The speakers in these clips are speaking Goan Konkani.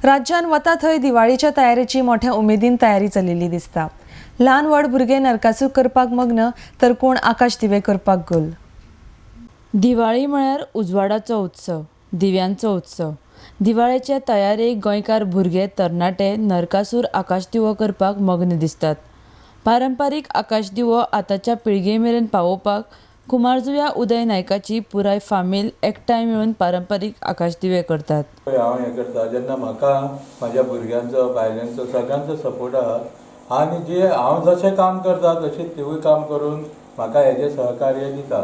राज्यान वता थंय दिवाळीच्या तयारेची मोठ्या उमेदीन तयारी चलिल्ली दिसता। ल्हान व्हड भुरगे नरकासूर करपाक मग्न तर कोण आकाश दिवे करपाक गुल। दिवाळी म्हळ्यार उजवाडाचो उत्सव, दिव्यांचो उत्सव। दिवाळेच्या तयारेक गोंयकार भुरगे तरणाटे नरकासूर आकाश दिवो करपाक मग्न दिसतात। पारंपारीक आकाश दिवो आतांच्या पिळगे मेरेन पावोवपाक कुमारजुव्या उदय नायकाची पुराय फामील एकठांय मेळून पारंपारीक आकाश दिवे करतात। हांव हें करता जेन्ना म्हाका म्हाज्या भुरग्यांचो बायलांचो सगळ्यांचो सपोर्ट आहा आनी जे हांव जशें काम करता तशें तिवूय काम करून म्हाका हेजें सहकार्य दिता।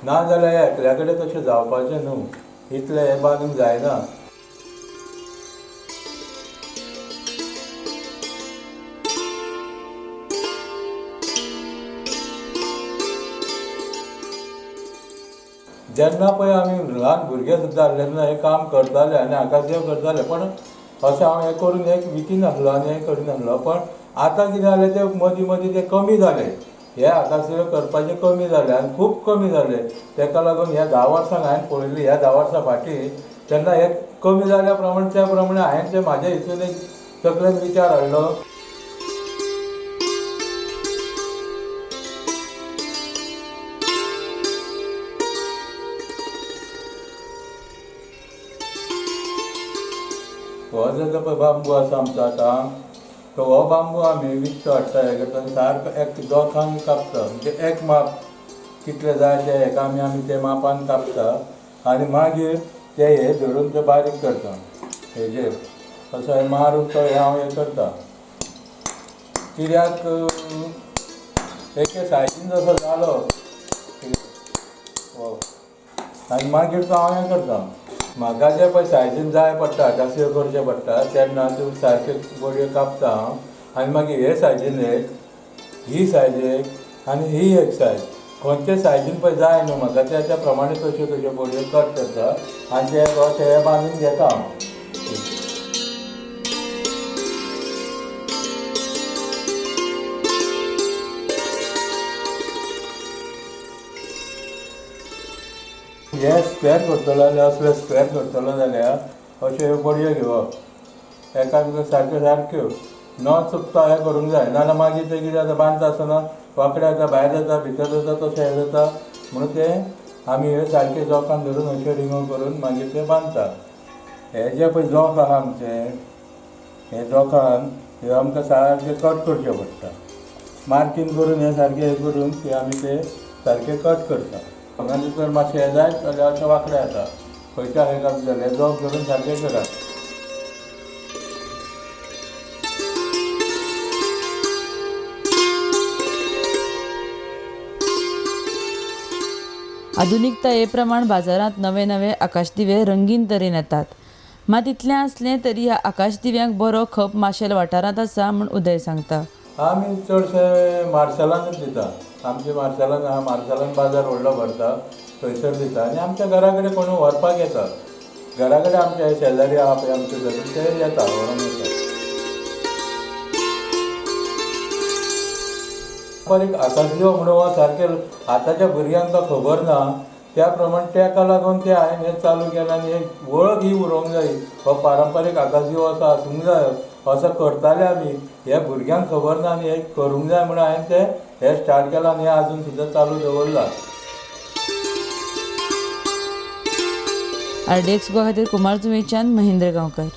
ना जाल्यार एकल्या कडेन तशें जावपाचें न्हू, इतलें हें बांदूंक जायना। जेन्ना पळय आमी ल्हान भुरगे सुद्दां आसले तेन्ना हें काम करताले आनी आकाशदिवो करताले, पण अशें हांव हें करून एक विकिनासलो आनी हें करिनासलो। पण आतां कितें जालें तें मदीं मदीं तें कमी जालें, हे आकाशदिवे करपाचें कमी जालें आनी खूब कमी जालें। तेका लागून ह्या 10 वर्सांक हांवें पळयली, ह्या 10 वर्सां फाटीं तेन्ना हें कमी जाल्या प्रमाणे त्या प्रमाणे हांवें तें म्हाज्या हितून एक तकलेन विचार हाडलो। हो जो पळय बांबू आसा आमचो आतां, तो हो बांबू आमी विकतो हाडटा, हें करता आनी सारको एक दोखान कापता, म्हणजे एक माप कितलें जाय तें हेका आमी ते मापान कापता आनी मागीर ते हे धरून ते बारीक करता हेजेर असो हें मारून तो हें हांव हें करता। कित्याक एके सायजीन जसो जालो हो आनी मागीर तो हांव हें करता। म्हाका जे पळय सायजीन जाय पडटा आकाशदिवे करचे पडटा तेन्ना त्यो सारक्यो बडयो कापता हांव आनी मागीर हे सायजीन एक, ही सायज एक आनी ही एक सायज, खंयचे सायजीन पळय जाय न्हू म्हाका त्या प्रमाणे तश्यो तश्यो बडयो कट करता आनी ते अशें हें बांदून घेता हांव। हे स्क्वेर करतलो जाल्यार असले स्क्वेर करतलो जाल्यार अश्यो ह्यो बडयो घेवप एकामेका सारक्यो सारक्यो न चुकता हें करूंक जाय, नाजाल्यार मागीर तें कितें जाता बांदता आसतना वांकडें जाता, भायर जाता, भितर जाता, तशें हें जाता। म्हणून तें आमी हे सारके जोखान धरून अश्यो रिंगो करून मागीर तें बांदता। हे जे पळय जोख आहा आमचें, हे जोखान हे आमकां सारकें कट करचें पडटा, मार्कींग करून हें सारकें हें करून ते आमी तें सारकें कट करता। हांगा जर मातशें हें जायत जाल्यार अशें वांकडें जाता, खंयच्या हेका जालें जोख धरून सारकें करात। आधुनिकताये प्रमाण बाजारांत नवे नवे आकाशदिवे रंगीन तरेन येतात, मात इतलें आसलें तरी ह्या आकाशदिव्यांक बरो खप माशेल वाठारांत आसा म्हूण उदय सांगता। आमी चडशे मार्सेलानूच दिता, आमचे मार्सेलान आहा, मार्सेलान बाजार व्हडलो भरता थंयसर दिता आनी आमच्या घरा कडेन कोण व्हरपाक येता, घरा कडेन आमचे शेजारी आहा पळय आमचे सगळे ते येता व्हरोंक येता। पारंपारीक आकाशदिवो म्हणून हो सारके आतांच्या भुरग्यांक तो खबर ना, त्या प्रमाणे तेका लागून ते हांवें हें चालू केलें आनी एक वळख ही उरोंक जाय, हो पारंपारीक आकाशदिवो असो आसूंक जाय, असो करताले आमी, हे भुरग्यांक खबर ना आनी हें करूंक जाय म्हणून हांवें तें हें स्टार्ट केलां आनी हें आजून सुद्दां चालू दवरलां। आरडीएक्स गोवा खातीर कुमारजुवेंच्यान महेंद्र गांवकर।